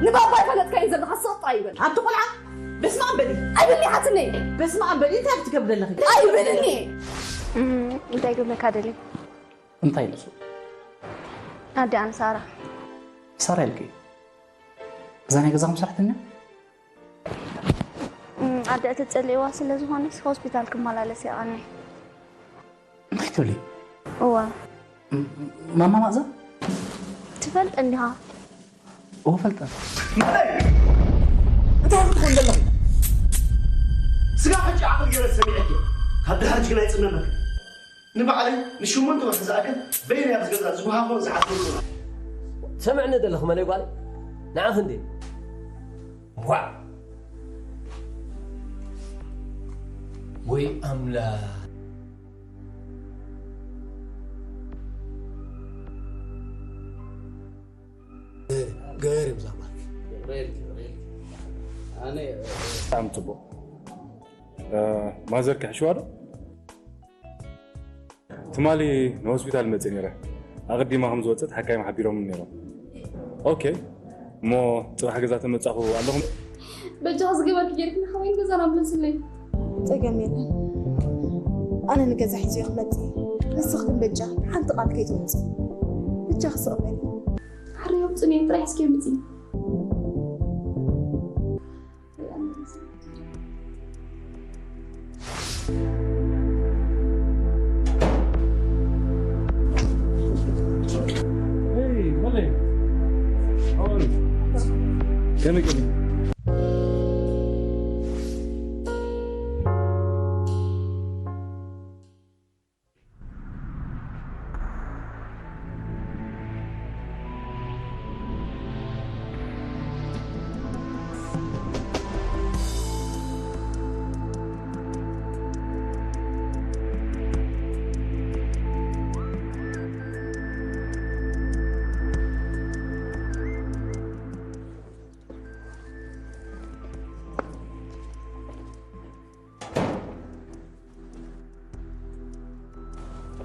ንባባ ኣይፈለጥካዮን ዘለኻ ስቕ ጥራይ ይበል። ኣንቲ ቆልዓ፣ በስመ ኣብ በሊ። ኣይብልኒ ሓትነይ። በስመ ኣብ በሊ፣ እንታይ ክትገብሪ ዘለኺ? ኣይብልኒ። እም፣ እንታይ ክብለካ ደልየ? እንታይ ኢሉ እሱ? ኣደ ኣነ ሳራ። ሳራ ኢልኪ? እዛ ናይ ገዛኹም ሰራሕተኛ? እም፣ ኣደ እትጸልእዋ ስለ ዝኾነስ ሆስፒታል ክመላለስ የቐኒ። እንታይ ትብሊ? እዋ። ም-፣ ማማ ማእዛ? ትፈልጥ እንዲኻ? እወ ፈልጠ። እንታይ? እንታይ ክትኾን ዘለኺ? ስጋ ሕጂ ዓቕሊ ገይረ ሰሚዐኪ። ካብ ድሓርጅ ግን ኣይጽመመኪ። ንባዕለይ ንሽሞንተ ወርሒ ዝኣክል በይነይ ኣብዚ ገዛ ዝወሃቦን ዝዓደልኩን። ትሰምዕኒ ዘለኺ መለይ ጓል? ንዓኺ እንዴ? ዋዕ! ወይ ኣምላኽ! ገር ይብዛማ። ኣነ ብጣዕሚ ጽቡቕ። እ፣ ማዘር ክሕሽዋ ዶ? ትማሊ ንሆስፒታል መጽእ ነይረ። ኣቐዲማ ከም ዝወጸት ሓካይም ሓቢሮምኒ ነይሮም። ኦኬ፣ እሞ ጽባሕ ገዛ ተመጻኹ ኣለኹም። በጃኻ ዝገበርኪ ጌርክኒ ሓወይ፣ ገዛና ምለስለይ። ጸገም የለን። ኣነ ንገዛ ሒዘዮ ክመጽእ እየ። ንስኽ ግን በጃ ሓንቲ ቃል ከይትወጽእ። በጃኺ ስቕ በሊ። ሓረይ ኣውጽእኒ ጥራይ እስኪ ኣምጽኢ። Hey, Malik. How are you? ከመይ ቀኒኻ?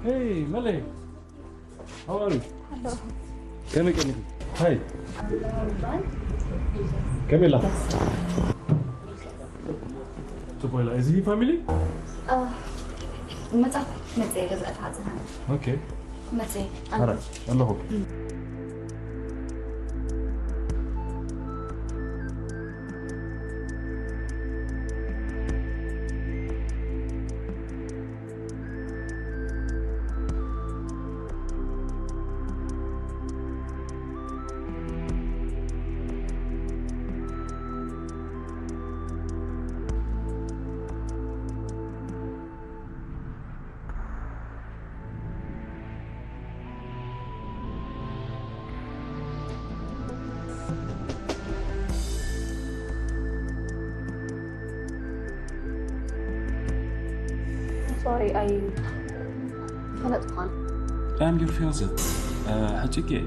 Hey, Mele. How are you? Hello. ከመይ ቀኒኺ? ሃይ። ከመይ ኣላ? ጽቡቕ ኢላ። Is he family? መጻ መጻ ገዛእታ ሓጽና። ኦኬ። መጸ። ኣረ፣ ኣለኹ። Sorry, I ፈለጥኳን። I'm your fiancé. Uh, ሕጹይኪ እየ።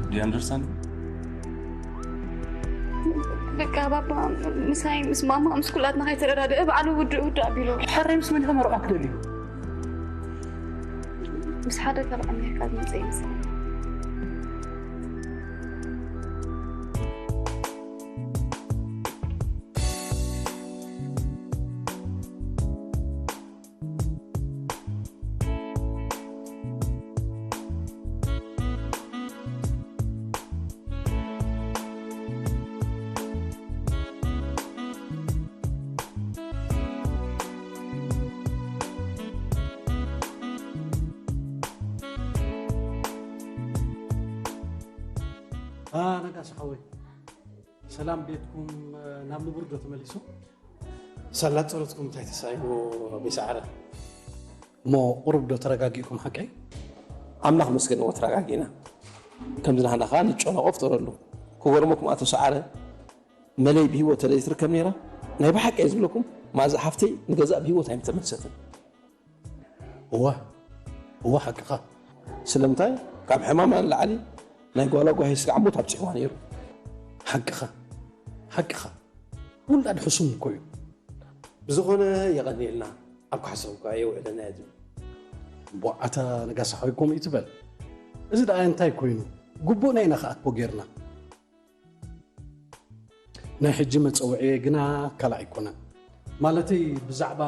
Do you understand? በቃ ባባ ምሳይ ምስ ማማ ምስ ኩላትና ከይተረዳድአ ባዕሉ ውድእ ውድእ ኣቢሉ። ሕራይ ምስ መን ኢኻ መርዓ ክደልዩ? ምስ ሓደ ካብ ኣሜሪካ ዝመጸ ይመስለኒ። አ፣ ነጋሲ ሓወይ፣ ሰላም ቤትኩም፣ እ፣ ናብ ንቡር ዶ ተመሊሱ? ሳላ ጸሎትኩም እንታይ ተሳኢኑ ኣቦይ ሰዓረ? እሞ ቁሩብ ዶ ተረጋጊእኩም ሓቀይ? ኣምላኽ መስገን እዎ ተረጋጊእና። ከምዚ ናህና ኸኣ ንጨነቖ ፍጠረሉ። ክገርመኩም ኣቶ ሰዓረ፣ መለይ ብህይወት ተለይትርከብ ነይራ፣ ናይ ብሓቂ እየ ዝብለኩም፣ ማእዛ ሓፍተይ ንገዛእ ብህይወት ኣይምተመልሰትን። እወ፣ እወ ሓቅኻ። ስለምንታይ? ካብ ሕማማ ንላዕሊ ናይ ጓላ ጓሂ ስጋዕ ሞት ኣብጺሕዋ ነይሩ። ሓቅኻ፣ ሓቅኻ። ውላድ ሕሱም እኮ እዩ። ብዝኾነ የቐንየልና፣ ኣብ ካሕሳኹም ከኣ የውዕለና እየ ዝብል። እምቧ ኣታ ነጋሲ ሓወይ ከምኡ ይትበል። እዚ ደኣ እንታይ ኮይኑ? ግቡእና ኢና ከኣ እኮ ጌርና። ናይ ሕጂ መጸውዒየ ግና ካልእ ኣይኮነን። ማለተይ ብዛዕባ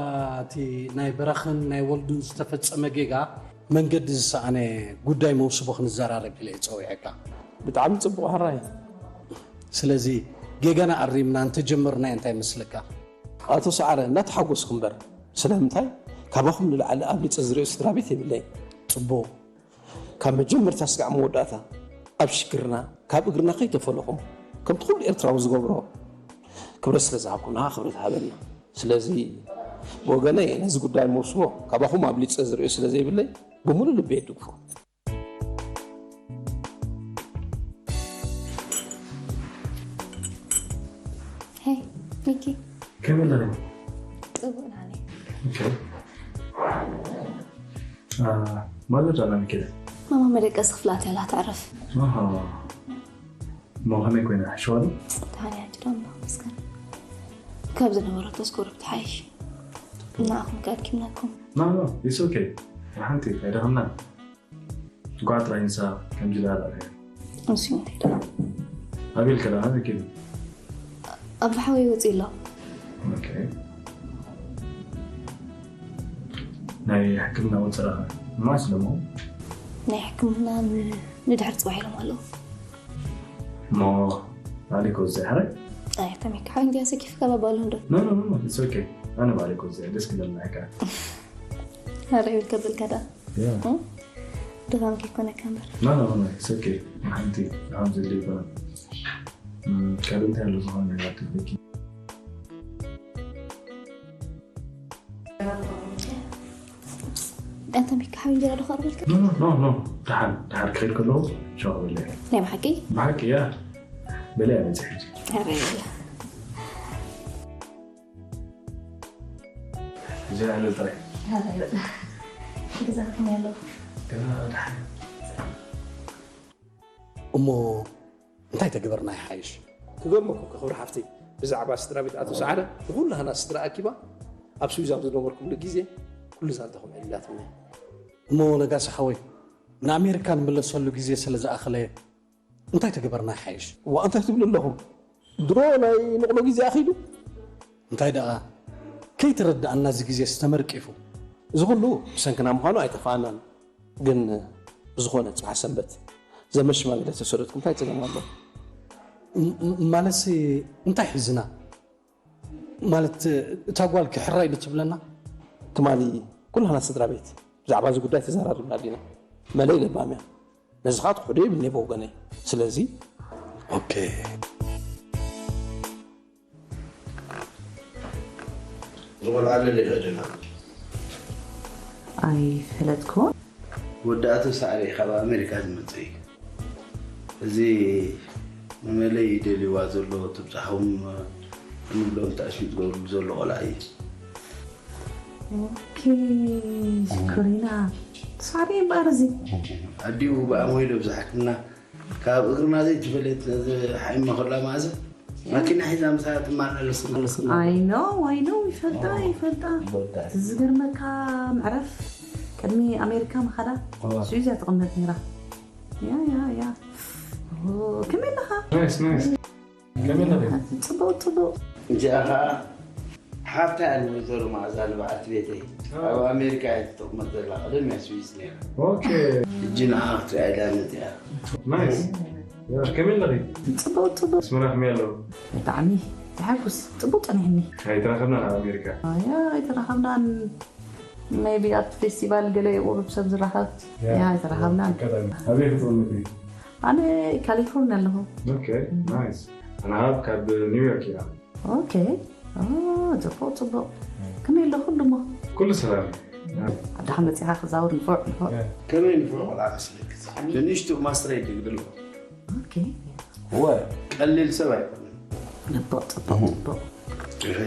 እቲ ናይ በራኽን ናይ ወልዱን ዝተፈጸመ ጌጋ መንገዲ ዝሰኣነ ጉዳይ መውስቦ ክንዘራረብ ኢለ እየ ጸዊዐካ። ብጣዕሚ ጽቡቕ ሕራይ። ስለዚ ጌጋና ኣሪምና እንተጀመርናዮ እንታይ ይመስለካ? ኣቶ ሰዓረ እንዳተሓጎስኩ እምበር፣ ስለምንታይ ካባኹም ንላዕሊ ኣብሊጸ ዝርእዮ ስድራ ቤት የብለይ። ጽቡቕ። ካብ መጀመርታ ስጋዕ መወዳእታ ኣብ ሽግርና ካብ እግርና ከይተፈለኹም ከምቲ ኩሉ ኤርትራዊ ዝገብሮ ክብረት ስለ ዝሃብኩምና ክብረት ሃበና። ስለዚ ብወገነይ ነዚ ጉዳይ መውስቦ ካባኹም ኣብሊጸ ዝርእዮ ስለ ዘይብለይ ብምሉእ ልበይ የድግፎ። ሄይ ሚኪ፣ ከመይ ኣለኺ? ጽቡቕ ናኒ። ኦኬ። አ፣ ማለት ዳና ሚኪ። ማማ መደቀሲ ክፍላ ኣትያ ኣላ፣ ትዕረፍ። ኣሃ። እሞ ከመይ ኮይና? ሕሸዋሉ? ደሓን እያ ሕጂ ደኣ እምባ መስገን። ካብ ዝነበረቶ ስኮርፕ ትሓይሽ። ንዓኹም ከ ኣድኪምናኩም? ኖ፣ ኖ፣ it's okay። ሓንቲ ኣይደኸምናን። እንኳዕ ጥራይ ንሳ ከምዚ ኢላ ኣላዕለያ። ንሱ እንታይ ደኣ? ኣቤል ከ ደኣ ከመይ ከይዱ? ኣብ ሓወይ ወፂኡ ኣሎ። ኦኬ። ናይ ሕክምና ወፅራ ማስ ደሞ? ናይ ሕክምና ን-፣ ንድሕር ፅባሕ ኢሎም ኣለዉ። እሞ ኣሊኮ ዝፀሓረ? ኣይ፣ ተሚካ ሓወይ እንዲያ ሰኪፍካ ባባሉ እንዶ። ኖ፣ ኖ፣ ኖ፣ it's okay። ኣነ ባዕለይ ኮ ዝፀ-፣ ደስ ክብለና እካ። ኣረ ይብል ከብልካ ደኣ። ያ። እ? ድኻም ከይኮነካ እምበር። ኖ፣ ኖ፣ ኖ፣ it's okay። ሓንቲ ድኻም ዘድልይ ይኮነ። እም፣ ካልእ እንታይ ኣሎ ዝኾነ ነገር ትብለኪ? ኣንተ ሚካ ሓዊ እንጀራ ዶ ቀርበልካ? ኖ፣ ኖ፣ ኖ፣ ኖ። ደሓን፣ ደሓን ክኸይድ ከለኹ ሻው ክበልዕ። ናይ ብሓቂ? ብሓቂ እያ። በልያ መፅእ ሕጂ። ኣረ ይበል። እዚ ኣለ ጥራይ። ገዛ ከመይ ኣሎ? ገዛ ደሓን። እሞ እንታይ ተገበርና ይሓይሽ? ክገርመኩም ክብሪ ሓፍተይ ብዛዕባ ስድራ ቤት ኣቶ ሰዓረ ንኩላህና ስድራ ኣኪባ ኣብ ስዊዝ ኣብ ዝነበርኩምሉ ግዜ ኩሉ ዛንታኹም ዕሊላትኒ። እሞ ነጋሲ ሓወይ ንኣሜሪካ ንምለሰሉ ግዜ ስለ ዝኣኸለ እንታይ ተገበርና ይሓይሽ? ዋ እንታይ ትብሉ ኣለኹም? ድሮ ናይ ንቕሎ ግዜ ኣኺሉ። እንታይ ደኣ ከይተረድኣና እዚ ግዜስ ተመርቂፉ። እዚ ኩሉ ብሰንክና ምዃኑ ኣይጠፍኣናን። ግን ብዝኾነ ጽባሕ ሰንበት ዘመድ ሽማግለ ተሰደድኩም እንታይ ጸገም ኣሎ? ም- ም- ማለትሲ እንታይ ሒዝና? ማለት እታ ጓል ክሕራይ ዶ ትብለና? ትማሊ ኩላና ስድራ ቤት ብዛዕባ እዚ ጉዳይ ተዘራሪብና ዲና? መለይ ለባም እያ። ነዚ ኸኣ ትኽሕዶ የብልኒ ብወገነይ። ስለዚ ኦኬ። ዝቆልዓ ለለ ይኸደና ኣይፈለጥኩ። ወዲ ኣቶ ሳዕሪ ካብ ኣሜሪካ ዝመፀ እዩ። እዚ ንመለይ ይደልይዋ ዘሎ ትብፃሕኹም ንብሎም ተኣሽሙ ዝገብርሉ ዘሎ ቆልዓ እዩ። ኦኬ ሽኮሪና ሳዕሪ እምበኣር እዚ ኣዲኡ ብኣሞይ ዶ ብዙሕ ሕክምና ካብ እግርና ዘይትፈለየት ነዚ ሓይማ ከላ መኣዘ ማኪና ሒዛ ምሳ ትመላለስ I know I know ይፈልጣ ይፈልጣ። እቲ ዝገርመካ መዕረፍ ቅድሚ ኣሜሪካ ምኻዳ ስዊዝ እያ ትቕመጥ ነይራ። ያ ያ ያ ኦ፣ ከመይ ኣለኻ? ናይስ ናይስ። ከመይ ኣለኺ? ጽቡቕ ጽቡቕ። እዚኣ ኸዓ ሓፍታ እያ ንወይዘሮ መኣዛ ንበዓልቲ ቤተይ ኣብ ኣሜሪካ እያ ትቕመጥ ዘላ። ቀደም እያ ስዊዝ ነይራ። ኦኬ። ሕጂ ንዓ ክትሪኣ ኢላ መፂኣ። ናይስ። ያ፣ ከመይ ኣለኺ? ጽቡቕ ጽቡቕ። ኣስመራ ከመይ ኣለዉ? ብጣዕሚ ተሓጉስ ጽቡቕ ጸኒሕኒ። ኣይተራኸብናን ኣብ ኣሜሪካ። ያ ኣይተራኸብናን። ሜቢ ኣብቲ ፌስቲቫል ገለ ይቑርብ ሰብ ዝራኸብ። ያ ኣይተራኸብናን። ኣጋጣሚ ኣበይ ክትቕመጢ? ኣነ ካሊፎርኒያ ኣለኹ። ኦኬ ናይስ። ኣነ ሃብ ካብ ኒውዮርክ እያ። ኦኬ ኦ፣ ጽቡቕ ጽቡቕ። ከመይ ኣሎ ኩሉ እሞ? ኩሉ ሰላም። ኣብ ደሓ መጺኻ ክዛውር ንፉዕ ንፉዕ። ከመይ ንፍዑ ቆልዓ መስለኪ? ንንእሽቱ ማስትረይ ድግድሎ ኦኬ ወ ቀሊል ሰብ ኣይኮነን። ጽቡቕ ጽቡቕ ጽቡቕ። እሄ፣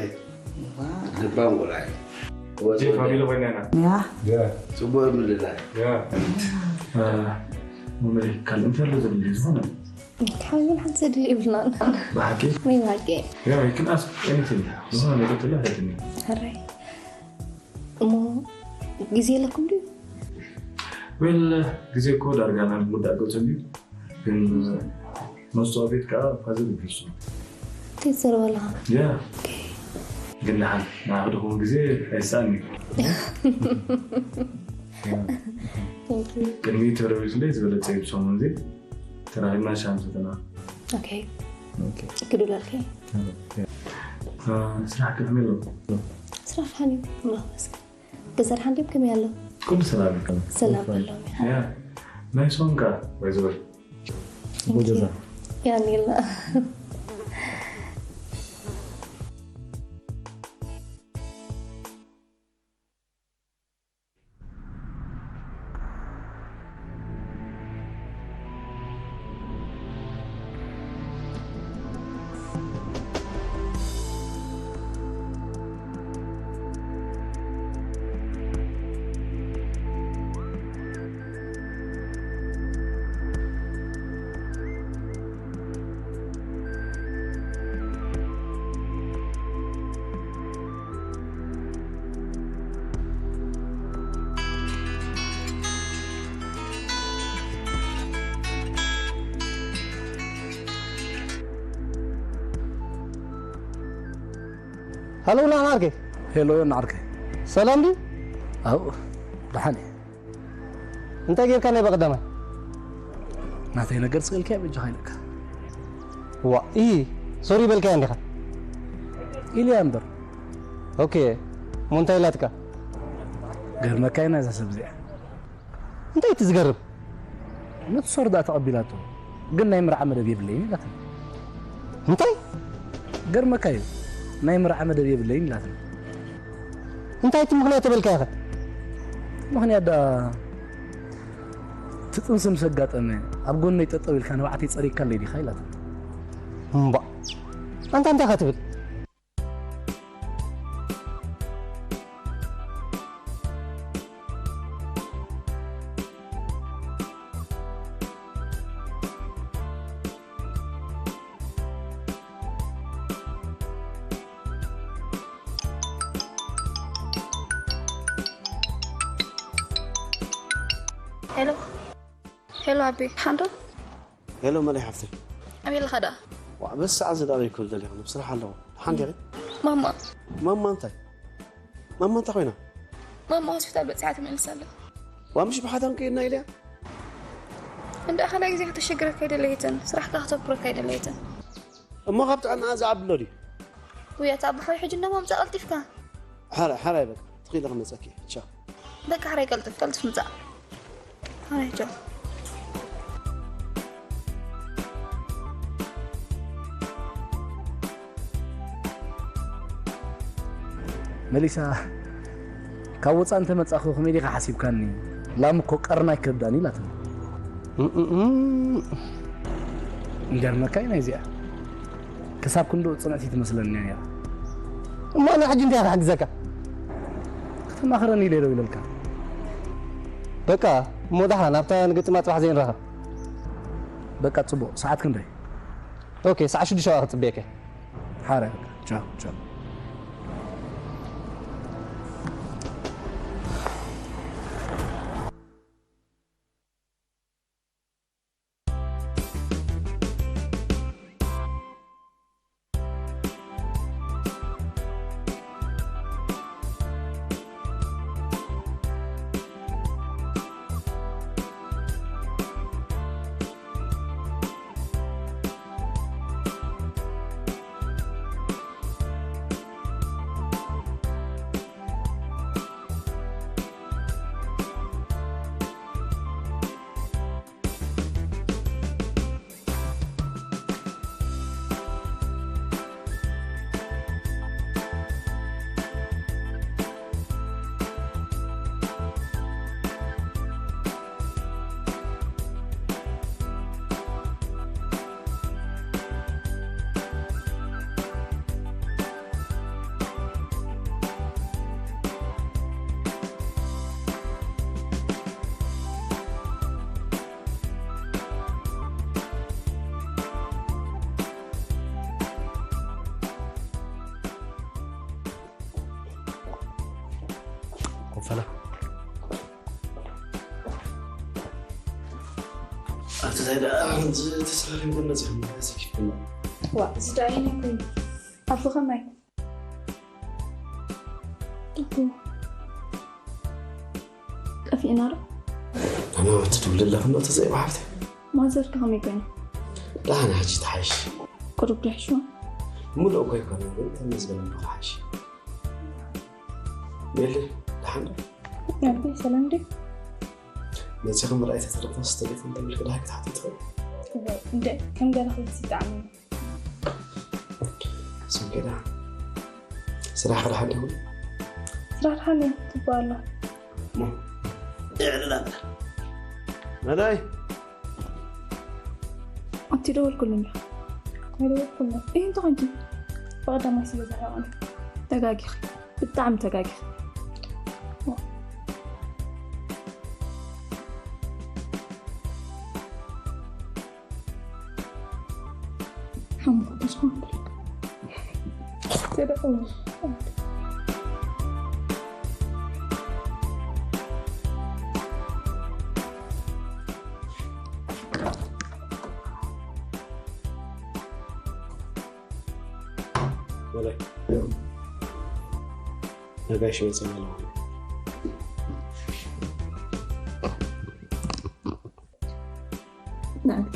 ልባም ቆልዓ እዩ። ፋሚሊ ኮይና ኢና። ያ ያ ጽቡቕ ምልላይ። ያ መመለይ ካልእ እንታይ ኣሎ ዘድሊ ዝኾነ ሓሚም ሓንቲ ዘድሊ ይብልናን ብሓቂ ወይ ብሓቂ ያ you can ask anything ዝኾነ ነገር ትላ ሄድኒ ሕራይ እሞ ግዜ ኣለኩም ድዩ? ዌል ግዜ እኮ ዳርጋ ናብ ምውዳእ ገጹ እዩ ግን መስተዋ ቤት ከዓ ፋዘር ይደርሱ እንታይ ትዛረብ ኣለኻ? ያ ግን ደሓን ንዓኺ ድኸውን ግዜ ኣይሳኣን እዩ። Thank you። ቅድሚ ተረዊዝለይ ዝበለጸ እዩ ብሰሙን እዚ ተራኺብና ሻም ሰተና Okay። ክዱላልከ? ስራሕ ከመይ ኣሎ? ስራሕ ደሓን እዩ። ኣምላኽ ይመስገን። ገዛ ደሓን ድዮም? ከመይ ኣሎ? ኩሉ ሰላም እዩ። ሰላም ኣሎ። ያ ናይ ሶንካ ባይዘወይ ገዛ ያኔላ هلو نعم عركي. ሄሎ ዮና ዓርከይ። سلام دي؟ ኣው ደሓን እየ። انت غير كان يبقى دمه. ናተይ ነገር ስእልካ በጃኻ ኢለካ። وا اي سوري بالك عندك. ኢልያ እምበር اوكي. منتهي لاتك. ገርመካ ኢና እዛ ሰብ እዚኣ። እንታይ ትዝገርም? ነቲ ሶር ደኣ ተቐቢላቶ ግን ናይ ምርዓ መደብ የብለይን ኢላትኒ። እንታይ? ገርመካ እዩ ናይ ምርዓ መደብ የብለይን ኢላትኒ። እንታይ እቲ ምኽንያት ተበልካዮ ኸ? ምኽንያት ደኣ እቲ ጥንሲ ምስ ኣጋጠመ ኣብ ጎነይ ጠጠው ኢልካ ንባዕተይ ጸሪግካለይ ዲኻ ኢላትኒ። እምባ ኣንታ እንታይ ኸ ትብል? ሄሎ ሄሎ ኣቤ ሓንዶ ሄሎ መለይ ሓፍተይ ኣበይ ኣለኻ ደኣ ዋ በስ ሰዓት ዝዳበይ ክብል ደሊኹ ስራሕ ኣለዎ ሓንቲ ሪ ማማ ማማ እንታይ ማማ እንታይ ኮይና ማማ ሆስፒታል በፂሓ ትመልስ ኣላ ዋ ምሽ ብሓዳም ከይድና ኢልያ እንዳ ካልኣይ ግዜ ከተሸግረካ ኣይደለየትን ስራሕካ ከተኩረካ ኣይደለየትን እሞ ካብ ጥዕናኣ ዝዓብሎ ድዩ ውያታ ኣቦ ሓወይ ሕጂ እንዳማምፃ ቀልጢፍካ ሓራይ ሓራይ በቃ ትኽኢለ ክመፀኪ ቻው በቃ ሓራይ ቀልጥፍ ቀልጥፍ ምፃእ ሓራይ ቻው መሊሳ ካብ ወፃ እንተመፃኹ ከመይ ዲኻ ሓሲብካኒ ላም እኮ ቀርና ኣይከብዳን ኢላትኒ ይገርመካ እዩ ናይዚኣ ክሳብ ክንድኡ ፅንዕቲ ትመስለኒ ነይራ እሞ ኣነ ሕጂ እንታይ ክሕግዘካ ከተማኽረኒ ኢለ ዶ ኢለልካ በቃ እሞ ደሓን ኣብታ ንግጥማ ፅባሕ ዘይንራኸብ በቃ ፅቡቕ ሰዓት ክንደይ ኦኬ ሰዓት ሽዱሽተ ክፅበየካ ሓረ ቻው ቻው ኣቲ ታይ ደኣ ተሳሪም ጎነ ዝሕምለ ዘኪፍና ዋ፣ እዚ ደኣ ኣየናይ ኮይኑ? ኣቦ ከማይ? ኣቦ፣ ጠፊእና ዶ? ኣነ ትብሊ ኣለኹ እንዶ ተዘይባ ሓፍተይ። ማዘር ከ ከመይ ኮይና? ደሓን ሕጂ ትሓይሽ። ቁሩብ ዶ ይሕሽዋ? ምሉእ እኮ ኣይኮነን፣ ግን ተመስገን እንዶ ክሓይሽ። ሜሊ፣ ደሓን ዶ? ኣቦይ፣ ሰላም ድዩ? መጺኺ ምርኣይ ተተረፈስ፣ ቴሌፎን ተቢልኪ ደሃይ ክትሓቲ ትኽእሊ። እወ፣ እንደ ከም ገለ ክብሲ ይጣዕመኒ። ስም ከዳ፣ ስራሕ ደሓን ዲኹም? ስራሕ ደሓን እዩ፣ ጽቡቕ ኣሎ። እሞ፣ የዕልል ኣላ። መዳይ። ኣቲ ደወልኩሉ እንዲያ። ኣይደወልኩሉ። እይ፣ እንታይ ኮንኪ? ብቐዳማይ ስለ ዝሓቐኒ። ተጋጊኺ። ብጣዕሚ ተጋጊኺ። ሓሙኽቲ ዝኾነ። ተደቕሙ። በላይ። ነጋሽ መጽእ ኣለኹ። ንዕድ።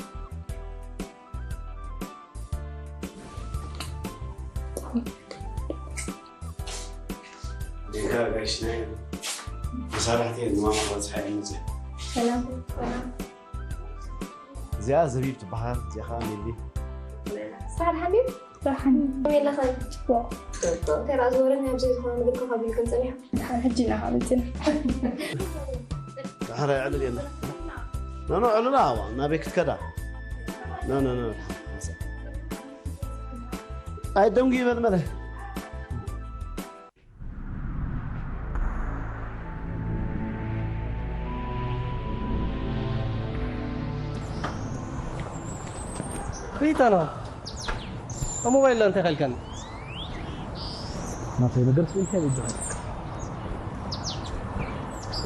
ዴጋ ጋሽ ናይ መሳርሕቲ እየን ማማ በዝሓ እየን መፅእ። ሰላም፣ ሰላም። እዚኣ ዘቢብ ትበሃል፣ እዚኣ ኸዓ ሜሊ። ስራሕ ድሓን ድዩ? ደሓን። ከመይ ኣለኸ? ጽቡቕ። ጽቡቕ። እንታይ ደኣ ዝወረኒ ኣብ ዘይዝኾነ ነገር ኮፍ ኣቢልክን ጸኒሕኩም? ደሓን፣ ሕጂ ኢና ኸዓ መጺና። ድሓር ኣይዕልል የለ። ኖ፣ ኖ፣ ዕልል ኣዋ፣ ናበይ ክትከዳ? ኖ፣ ኖ፣ ኖ። ኣይ፣ ደንጉ ይበል መለ። ሪታና፣ ኣብ ሞባይል እንታይ ከልካኒ? ናተይ ነገር ስኢልካ ይበሃል።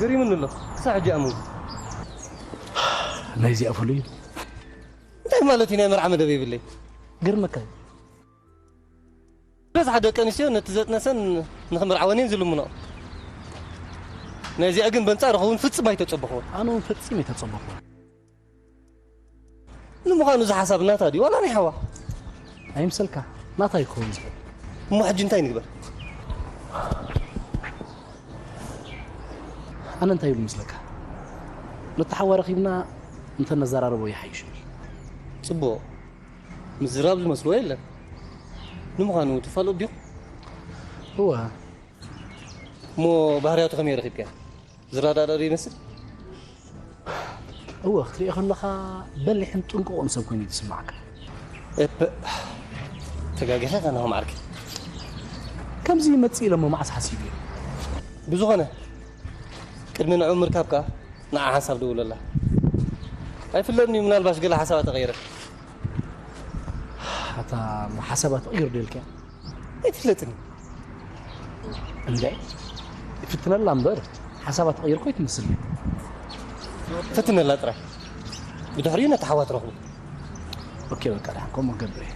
ገሪሙኒ ኣሎ። ክሳዕ ሕጂ ኣመንኩ። ናይዚኣ ፍሉይ እዩ። እንታይ ማለት እዩ? ናይ መርዓ መደብ የብለይ። ግርመካ እዩ። በዝሓ ደቂ ኣንስትዮ ነቲ ዘጥነሰን ንኽምርዓወን እየን ዝልምንኦ። ናይዚኣ ግን በንጻሩ ክኸውን ፍጹም ኣይተጸበኽዎን። ኣነ እውን ፈጺመ ኣይተጸበኽዎን። ንምዃኑ እዚ ሓሳብ ናታ ድዩ ዋላ ናይ ሓዋ? ኣይምሰልካ፣ ናታ እዩ ክኸውን ዝኽእል። እሞ ሕጂ እንታይ ንግበር? ኣነ እንታይ ይብል መስለካ? ነቲ ሓዋ ረኺብና እንተነዘራርቦ ይሓይሽ ይብል። ጽቡቕ። ምዝራብ ዝመስሎ የለን። ንምዃኑ ትፋለጥ ዲኹም? እወ። እሞ ባህርያቱ ከመይ ረኺብካዮ? ዝረዳዳእ ዶ ይመስል? እወ፣ ክትሪኦ ከለኻ በሊሕን ጥንቁቕን ሰብ ኮይኑ እዩ ዝስምዓካ። እፕ፣ ተጋጊኻ ኢኻ ናሆም ዓርከይ። ከምዚ ይመጽእ ኢለ እሞ መዓስ ሓሲበዮ? ብዝኾነ፣ ቅድሚ ንዕኡ ምርካብካ ንዓ ሓንሳብ ደውለላ። ኣይፍለጥን እዩ፣ ምናልባሽ ገለ ሓሳባ ተቐይረ። ኣታ ሓሳባ ትቕይር ዶ ኢልካያ? ኣይትፍለጥን። እንደ ይፍትነላ እምበር ሓሳባ ትቕይር እኮ ኣይትመስልን። ፈትነላ ጥራይ። ብድሕሪኡ ነቲ ሓዋ ትረኽቦ። ኦኬ፣ በቃ ደሓን ከምኡ ክገብር እየ።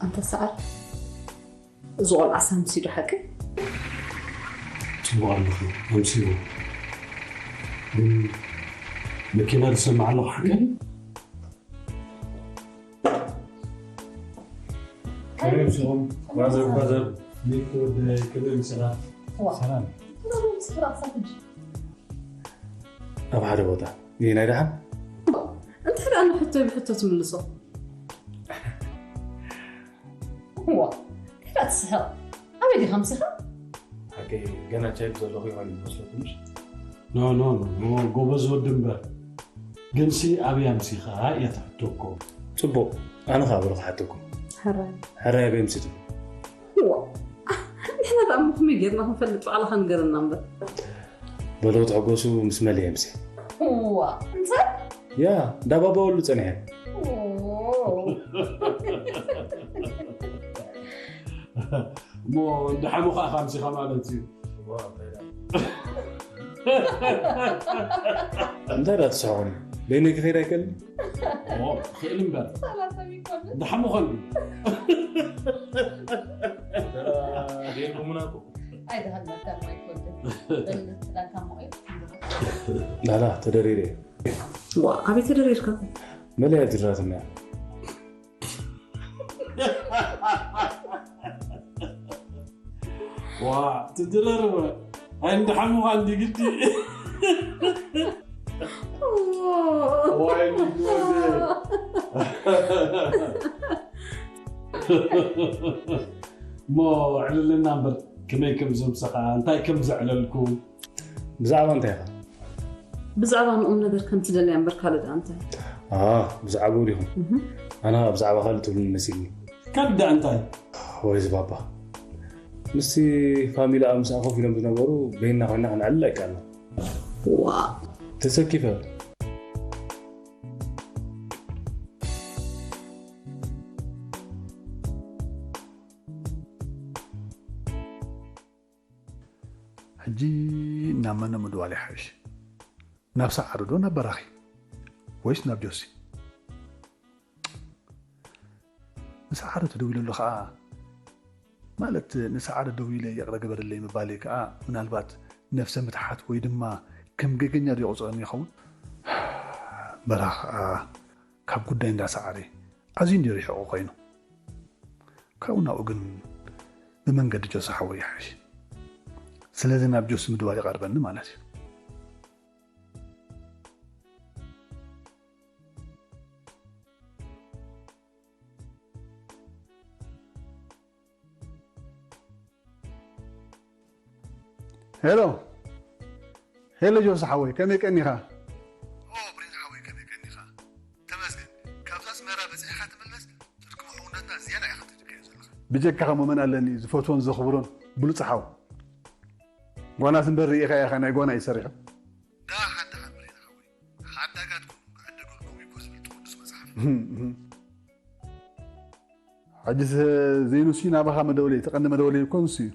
ኣንታ ሰዓል፣ እዚ ቆልዓ ሳምሲ ዶ ሓቂ? ጽቡቕ ኣለኹ፣ ኣምሲዎ። ግን መኪና ዝሰምዕ ኣለኹ ሓቂ? ከመይ ኣምሲኹም? ፋዘር፣ ፋዘር። ሚኪ ወደይ፣ ከመይ ኣምሲኻ? ዋ። ሰላም። ሰላም፣ ኣምሲኻ ክሳብ ሕጂ? ኣብ ሓደ ቦታ። ይህ ናይ ደሓን? እንታይ ደኣ ንሕቶይ ብሕቶ ትምልሶ? ዋ፣ እንታይ ደኣ ትስሕቕ? ኣበይ ዲኻ ኣምሲኻ? ሓቂ ገና ቻይልድ ዘለኹ ይኾን ይመስለኩም? ኖ፣ ኖ፣ ኖ፣ ኖ፣ ጎበዝ ወዲ እምበር። ግንሲ ኣበይ ኣምሲኻ እየ ትሕተኩም። ጽቡቕ፣ ኣነ ኸኣ ብሩኽ ሓተኩም። ሕራይ። ሕራይ ኣበይ ኣምሲኹም? ዋ፣ ኣሙኹም ጌርና ክንፈልጥ ባዕልኻ ንገረና እምበር። በሎ ትሕጎሱ ምስ መለየ ምሴ ዋ እንታይ ያ እንዳባባወሉ ጸኒሐ እሞ እንዳሓሙ ከዓ ካምሲኻ ማለት እዩ። እንታይ ዳ ትስሕቁኒ? በይነይ ክኸይድ ኣይከልን? ክእል እምበር እንዳሓሙ ከሉ ኣይደሃልናካ ማይኮልደ በልትላካ ሞይ ላላ ተደሪረ ዋ ኣበይ ተደሪርካ መለያ ድራትና ዋ ትድረርበ ኣይ እንዳሓሙኻ እንዲ ግዲ ዋይ እሞ ዕልልና እምበር ከመይ ከም ዘምሰኻ እንታይ ከም ዘዕለልኩም ብዛዕባ እንታይ ኢኻ ብዛዕባ ንቁም ነገር ከም ትደልያ እምበር ካልእ ደኣ እንታይ ብዛዕባኡ ዲኹም ኣና ብዛዕባ ካልእ ትብሉኒ መሲልኒ ካልእ ደኣ እንታይ ወይ ዝባባ ምስቲ ፋሚሊ ኣብ ምስኣ ኮፍ ኢሎም ዝነበሩ በይና ኮይና ክንዕልል ኣይከኣልና ዋ ተሰኪፈ ሕጂ ናብ መነ ምድዋል ይሓይሽ ናብ ሰዓረ ዶ ናብ በራኺ ወይስ ናብ ጆሲ ንሰዓረ ተደዊለሉ ከዓ ማለት ንሰዓረ ደዊለ ይቕረ ግበርለይ ምባለይ ከዓ ምናልባት ነፍሰ ምትሓት ወይ ድማ ከም ገገኛ ዶ ይቑፅረኒ ይኸውን በራኽ ከዓ ካብ ጉዳይ እንዳ ሰዓረ ኣዝዩ እንዲ ርሒቑ ኮይኑ ካብኡ ናብኡ ግን ብመንገዲ ጆሲ ሓወይ ይሓይሽ ስለዚ ናብ ጆሲ ምድዋል ይቐርበኒ ማለት እዩ ሄሎ ሄሎ ጆሲ ሓወይ ከመይ ቀኒኻ ኦ ብሬን ሓወይ ከመይ ቀኒኻ ተመስገን ካብዛ ኣስመራ በፂሕኻ ትምለስ ትድክሞ ሕውነትና ዝያዳ ኢኻ ትድከዮ ዘለኻ ብጀካኻ መመን ኣለኒ ዝፈትዎን ዘኽብሮን ብሉፅ ሓው ጓናስ እምበር ርኢኻ ኢኻ ናይ ጓና እዩ ሰሪሑ ዳ ሓንቲ ሓምሬን ሓወይ ሓዳጋትኩም ክዕደገልኩም እዩ እኮ ዝብል እቲ ቅዱስ መፅሓፍ ሕጂ ዘይኑሲ ናባኻ መደወለይ ተቐንዲ መደወለይ እኮ ንሱ እዩ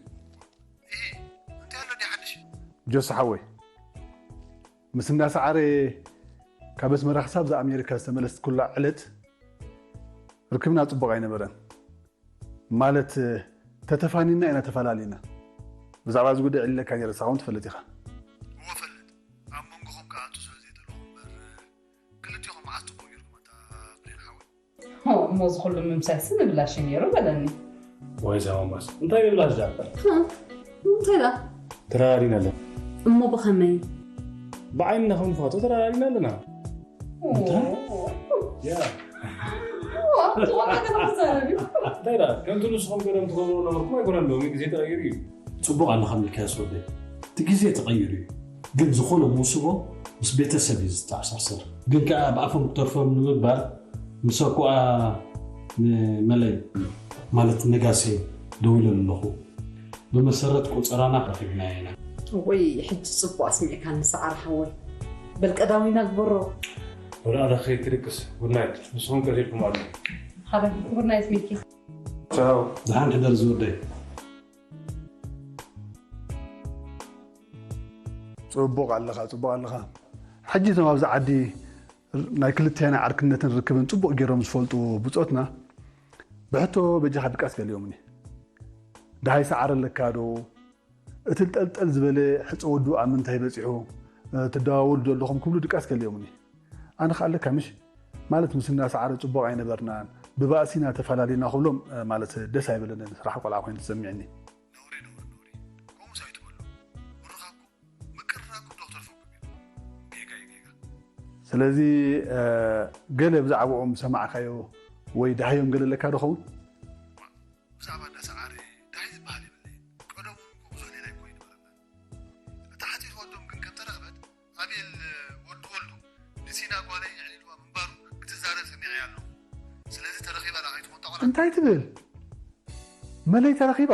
እንታይ ኣሎ ዲ ሓድሽ ጆሲ ሓወይ ምስ እንዳሰዓረ ካብ ኣስመራ ክሳብ ዛ ኣሜሪካ ዝተመለስኩላ ዕለት ርክብና ፅቡቕ ኣይነበረን ማለት ተተፋኒና ኢና ተፈላለና ብዛዕባ እዚ ጉዳይ ዕሊለካ ነይረ ንስኻ እውን ትፈልጥ ኢኻ እወ ፈልጥ ኣብ መንጎኹም ክኣቱ ስለ ዘይደለኹ እምበር ክልቲኹም መዓስ ፅቡቕ ጌርኩም ኣታ ብሬን ሓወይ እሞ እዚ ኩሉ ምምሳይሲ ንብላሽ እዩ ነይሩ በለኒ ወይ ዛማማስ እንታይ ይብላሽ ዳክተር እንታይ ዳ ተራዲና ኣለና እሞ ብኸመይ ብዓይንና ክንፋቶ ተራዲና ኣለና እንታይ ዳ ከምቲ ንስኹም ገደም ትገብሩ ነበርኩም ኣይኮነን ሎሚ ግዜ ተቐይሩ እዩ ፅቡቕ ኣለኻ ሚልካያስ ወደይ እቲ ግዜ ተቐይሩ እዩ ግን ዝኾነ መውስቦ ምስ ቤተሰብ እዩ ዝተኣሳሰር ግን ከዓ ኣብ ኣፎም ክተርፎም ንምባል ምስ ኣኩኣ ንመለይ ማለት ነጋሴ ደዊለ ኣለኹ ብመሰረት ቆፀራና ረኺብናዮ ኢና ወይ ሕጂ ፅቡቕ ኣስሚዕካኒ ሰዓር ሓወይ በል ቀዳሚና ግበሮ ወላ ኣረኸይ ክድቅስ ጉድናይት ንስኹም ቀሪብኩም ኣሎ ሓደ ጉድናይት ሚኪ ቻው ደሓን ሕደር ዝወደይ ፅቡቕ ኣለኻ ፅቡቕ ኣለኻ ሕጂ እቶም ኣብዚ ዓዲ ናይ ክልቴና ዓርክነትን ርክብን ፅቡቕ ገይሮም ዝፈልጡ ብፆትና ብሕቶ በጃኻ ድቃስ ገሊኦምኒ ደሃይ ሰዓር ኣለካ ዶ እቲ ጠልጠል ዝበለ ሕፀ ወዱ ኣብ ምንታይ በፂሑ ትደዋወሉ ዘለኹም ክብሉ ድቃስ ገሊኦምኒ ኣነ ከዓ ኣለካ ምሽ ማለት ምስ እናሰዓረ ፅቡቕ ኣይነበርናን ብባእሲና ተፈላለና ክብሎም ማለት ደስ ኣይበለንን ስራሕ ቆልዓ ኮይኑ ተሰሚዕኒ ነውሪ ነውሪ ነውሪ ከምኡስ ኣይትበሉ ምርኻብኩም ምቅርራብኩም ዶ ክተርፈኩም እዩ ጌጋ እዩ ጌጋ ስለዚ ገለ ብዛዕባኦም ሰማዕካዮ ወይ ዳሃዮም ገለ ኣለካ ዶ ኸውን ብዛዕባ እንዳ ሰዓረ ዳሃይ ዝበሃል የብለይን ቀደሙ እኮ ብዙሕ ሌላ ይኮ ይነበረና እታ ሓፂር ወዶም ግን ከም ተረኽበት ኣቤል ወዲ ወልዱ ንሲና ጓለይ የዕሊልዋ ምንባሩ ክትዛረብ ሰሚዐያ ኣለኹ ስለዚ ተረኺባ ዳ ከይትኾን ጠቆላ እንታይ ትብል መለይ ተረኺባ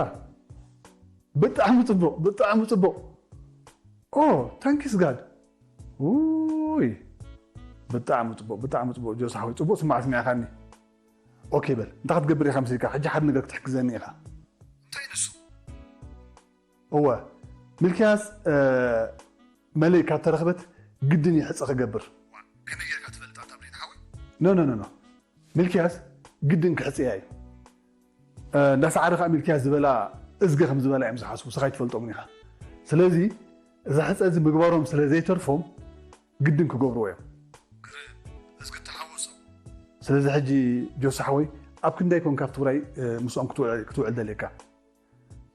ብጣዕሚ ጽቡቕ፣ ብጣዕሚ ጽቡቕ። ኦ፣ ታንኪስ ጋድ። ውይ፣ ብጣዕሚ ጽቡቕ፣ ብጣዕሚ ጽቡቕ ጆስ ሓወይ፣ ጽቡቕ ስማዕ ስሚዕካኒ። ኦኬ በል፣ እንታይ ክትገብር ኢኻ መሲልካ? ሕጂ ሓደ ነገር ክትሕግዘኒ ኢኻ። እንታይ ንሱ? እወ፣ ሚልክያስ፣ እ፣ መለይ ካብ ተረኽበት ግድን እዩ ሕጸ ክገብር። ከመይ ጌርካ ትፈልጥ ኣታ ብሬን ሓወይ? ኖ፣ ኖ፣ ኖ፣ ኖ። ሚልክያስ ግድን ክሕጽያ እዩ። እ፣ እንዳሰዓረ ከዓ ሚልክያስ ዝበላ እዝገ ከም ዝበላ እዮም ዝሓስቡ፣ ንስኻ ኣይትፈልጦምን ኢኻ። ስለዚ፣ እዚ ሕጸ እዚ ምግባሮም ስለ ዘይተርፎም፣ ግድን ክገብርዎ እዮም። ግርም፣ እዝጊ ተሓወሶ። ስለዚ ሕጂ ጆሲ ሓወይ፣ ኣብ ክንደይ ኮንካ ኣብቲ ውራይ፣ እ፣ ምስኦም ክትውዕ-፣ ክትውዕል ደልየካ?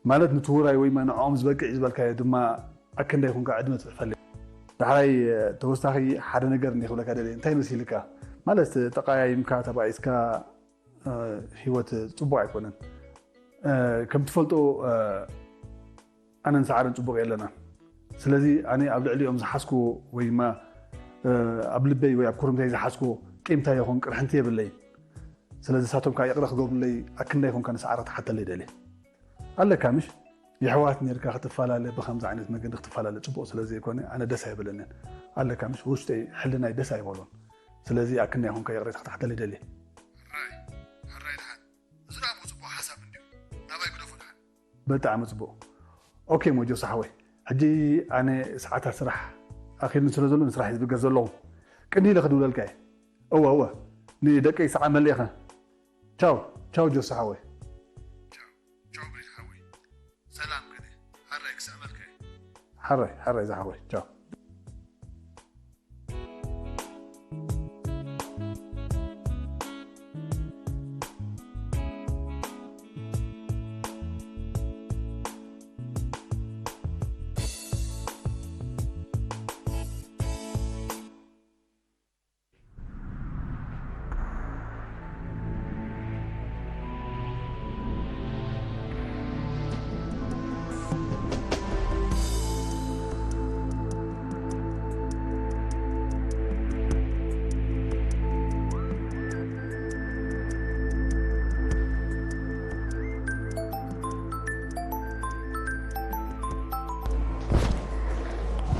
ማለት፣ ነቲ ውራይ ወይ ንዕኦም ዝበቅዕ እዩ ዝበልካዮ ድማ ኣብ ክንደይ ኮንካ ዕድመ ትጽሕፈለይ? ዳሕራይ፣ እ፣ ተወሳኺ ሓደ ነገር እንደ ክብለካ ደልየ። እንታይ መሲልካ? ማለት፣ ተቃያይምካ፣ ተባኢስካ፣ እ፣ ህይወት ጽቡቕ ኣይኮነን። እ፣ ከም ትፈልጦ፣ እ፣ ኣነን ሰዓርን ጽቡቕ የለናን። ስለዚ ኣነ ኣብ ልዕሊኦም ዝሓዝክዎ ወይ ድማ፣ እ፣ ኣብ ልበይ ወይ ኣብ ኩርምተይ ዝሓዝክዎ ቂምታ ይኹን ቅርሕንቲ የብለይን። ስለዚ ንሳቶም ከኣ ይቕረ ክገብሩለይ ኣክንዳይ ኮንካ ንሰዓረ ትሓተለይ ደልየ። ኣለካ ምሽ? የሕዋት ኔርካ ክትፈላለ ብኸምዚ ዓይነት መገዲ ክትፈላለ ጽቡቕ ስለ ዘይኮነ ኣነ ደስ ኣይብለንን። ኣለካ ምሽ? ውሽጠይ ሕልናይ ደስ ኣይበሎን። ስለዚ ኣክንዳይ ኮንካ ይቕሬታ ክትሓተለይ ደልየ። ሕራይ፣ ሕራይ ደሓን። እዚ ደኣ እሞ ጽቡቕ ሓሳብ እንድዩ። ናባይ ግደፎ ደሓን። ብጣዕሚ ጽቡቕ። ኦኬ ሞጆ ሳሕወይ፣ ሕጂ ኣነ ሰዓታት ስራሕ ኣኺሉኒ ስለ ዘሎ ንስራሕ እየ ዝብገስ ዘለኹ። ቅድሚ ኢለ ክድውለልካ እየ። እወ፣ እወ። ንደቀይ ሰዓት መሊእኻ። ቻው፣ ቻው ጆሲ ሓወይ። ቻው፣ ቻው ብሬን ሓወይ። ሰላም ከነ። ሓራይ ክስዕመልካ እየ። ሓራይ፣ ሓራይ ዝሓወይ። ቻው።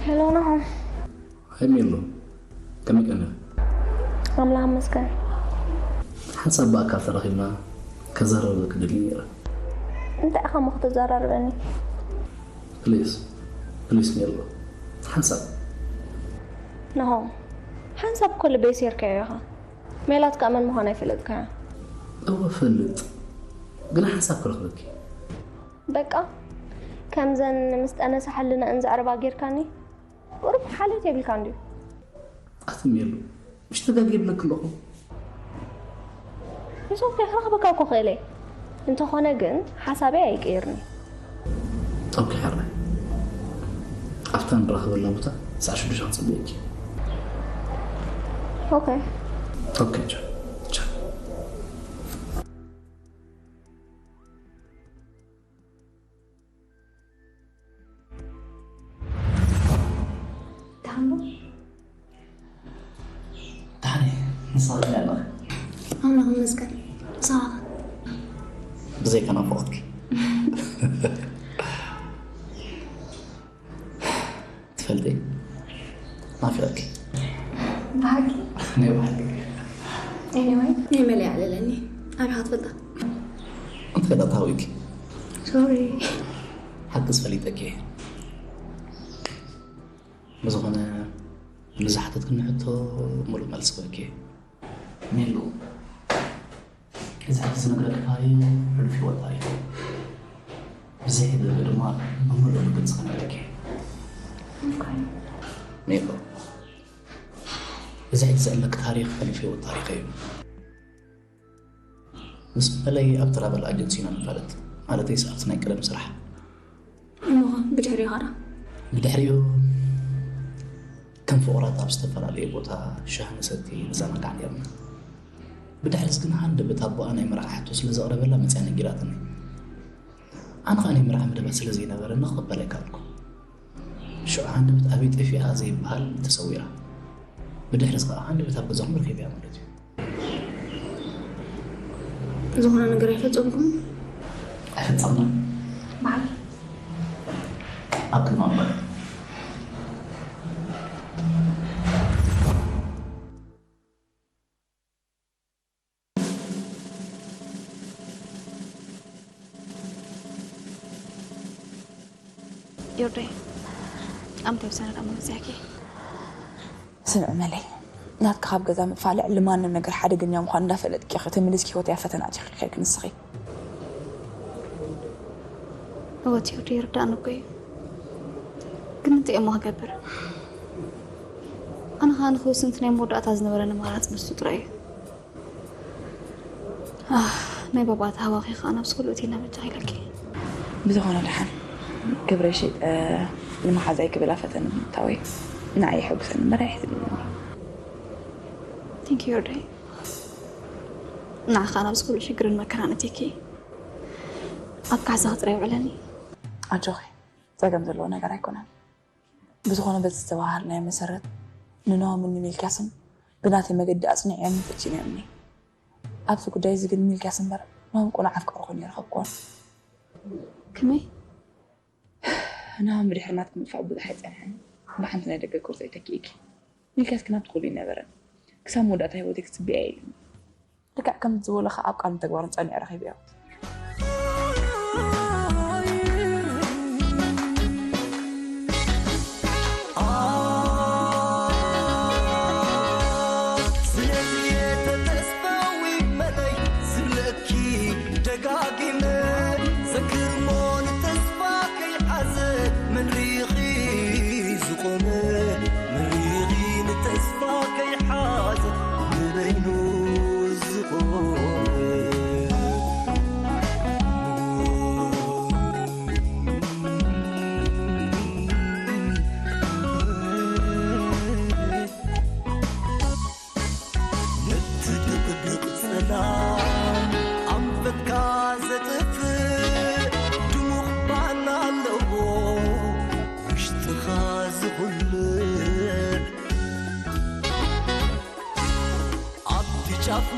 ሄሎ ናሆም። ሃይ ሜሎ፣ ከመይ ቀኒኺ? ኣምላኽ ይመስገን። ሓንሳብ ብኣካል ተራኺብና ከዘራርበኪ ደልየ ነይረ። እንታይ ኢኻ እሞ ክትዘራርበኒ? ፕሊስ፣ ፕሊስ ሜሎ፣ ሓንሳብ። ናሆም፣ ሓንሳብ እኮ ልበይ ሴርካዮ ኢኻ። ሜላት ከኣ መን ምዃና ኣይፈለጥካያ። እወ እፈልጥ፣ ግን ሓንሳብ ክረኽበኪ። በቃ፣ ከምዘን ምስ ጠነሳ ሕልናኣን ዘዕርባ ጌርካኒ። ቁሩብ ሓልዮት የብልካን ድዩ? ኣቲ ሜሉ፣ ምሽ ተጋግየ ይብለኪ ኣለኹ። It's okay፣ ክረኽበካ እኮ ክእል እየ። እንተኾነ ግን ሓሳበይ ኣይቅይርን እየ። ኦኬ፣ ሕራይ። ኣብታ ንራኸበላ ቦታ ሰዓት ሽዱሽተ ክጽበየኪ። ኦኬ። ኦኬ፣ ቻው። ቻው። ደሓን ዶ? ደሓን እየ። ንስኺ ከመይ ኣለኺ? ኣምላኽ ይመስገን። ንስኻ ኸ? ብዘይካ ናፍቖትኪ። ትፈልጢ፣ ናፊቐኪ። ብሓቂ? ናይ ብሓቂ። Anyway፣ ናይ መለያ ኣለኒ። ኣበይ ክትፈልጣ? እንተ ፈለጥካ ሃዊኪ። ሶሪ። ሓቅስ ፈሊጠኪ እየ። ብዝኾነ፣ ንዝሓተትክኒ ሕቶ ምሉእ መልሲ ክህበኪ እየ። ሜሉ፣ እዚ ሕጂ ዝነግረኪ ታሪኽ ሕሉፍ ህይወት ታሪኽ እዩ። ብዘይ ሕደገ ድማ ብምሉእ ብግልጺ ክነግረኪ እየ። ሜሉ፣ እዚ ሕጂ ዘዕለኪ ታሪኽ ሕሉፍ ህይወት ታሪኽ እዩ። ምስ መለይ ኣብ ትራቨል ኣጀንሲ ኢና ንፋለጥ፣ ማለተይስ ኣብቲ ናይ ቀደም ስራሕ። እሞ ብድሕሪኡ ኸ? ብድሕሪኡ ከም ፍቑራት ኣብ ዝተፈላለየ ቦታ ሻሂ ንሰቲ ንዘናጋዕ ኔርና። ብድሕሪስ ግን ሃንደበት ኣቦኣ ናይ መርዓ ሕቶ ስለ ዘቕረበላ መጺኣ ነጊራትኒ። ኣነ ኸኣ ናይ መርዓ መደባት ስለ ዘይነበረኒ ክቕበል ኣይከኣልኩን። ሽዑ ሃንደበት ኣበይ ጠፊኣ ዘይበሃል ተሰዊራ። ብድሕሪስ ኸኣ ሃንደበት ኣብ ገዛኹም ረኺበያ ማለት እዩ። ዝኾነ ነገር ኣይፈጸምኩምን? ኣይፈጸምናን። በዓል? ኣብ ቅድሚ ኣቦይ። ዮርዳይ፣ ኣምታይ ውሳነ ደኣ መመፅያኪ? ስምዒ መለይ፣ ናትካ ካብ ገዛ ምጥፋእ ልዕሊ ማንም ነገር ሓደገኛ ምዃኑ እንዳፈለጥኪ ኢኺ ተመሊስኪ ህይወተይ ኣብ ፈተና ኣቲኺ ከይድኪ ንስኺ። እወ ዮርዳይ፣ ይርዳእኒ እኮ እዩ። ግን እንታይ እሞ ክገብር? ኣነ ኸኣ ንኽውስን እቲ ናይ መወዳእታ ዝነበረኒ ኣማራፂ ንሱ ጥራይ እዩ። ኣህ፣ ናይ ባባ ተሃዋኺ ኸኣ ናብዚ ኩሉ እቲ ኢልና መጫኺለኪ። ብዝኾነ ደሓን ክብረይ ሸይጠ ንመሓዛይ ክብል ኣብ ፈተነ ምእታወይ ንዓይ የሐጉሰኒ እምበር ኣየሕዝነኒ። ቴንክ ዩ ዮርዳይ። ንዓ ኸኣ ናብዚ ኩሉ ሽግርን መከራን እቲኪ ኣብ ካሕሳኺ ጥራይ ውዕለኒ። ኣጆኺ፣ ጸገም ዘለዎ ነገር ኣይኮነን። ብዝኾነ በዚ ዝተባሃልናዮ መሰረት ንናሆምን ንሚልክያስን ብናተይ መገዲ ኣጽኒዐዮምን ፈቲነዮምኒ። ኣብዚ ጉዳይ እዚ ግን ሚልክያስ እምበር ናሆም ቅኑዕ ኣፍቃሪ ኮይኑ ኣይረኸብክዎን። ከመይ? ናሆም ብድሕሪ ናትኪ ምጥፋእ ብዙሕ ኣይጸንሐን። ብሓንቲ ናይ ደገ ኮርስ ኣይተኪእኪ። ሚልክያስ ግን ኣብቲ ኩሉ ኣይነበረን። ክሳብ መወዳእታ ህይወተይ ክጽበዮ እየ ኢሉኒ። ልክዕ ከምቲ ዝበሎ ኸኣ ኣብ ቃልን ተግባርን ጸኒዑ ረኺበዮ። ስለዚ ተተስፋዊ መለይ ዝብለኪ ደጋጊመ ዘክርሞ ንተስፋ ከይሓዘ መን ሪኺ ዝቆመ መን ሪኺ ንተስፋ ከይሓዘ ንበይኑ ዝቆመ ነቲ ድቕድቕ ጸላም ኣንፈትካ ዘጥፍእ ድሙቕ ባና ኣለዎ ውሽጥኻ ዝኹልእ ኣብቲ ጫፍ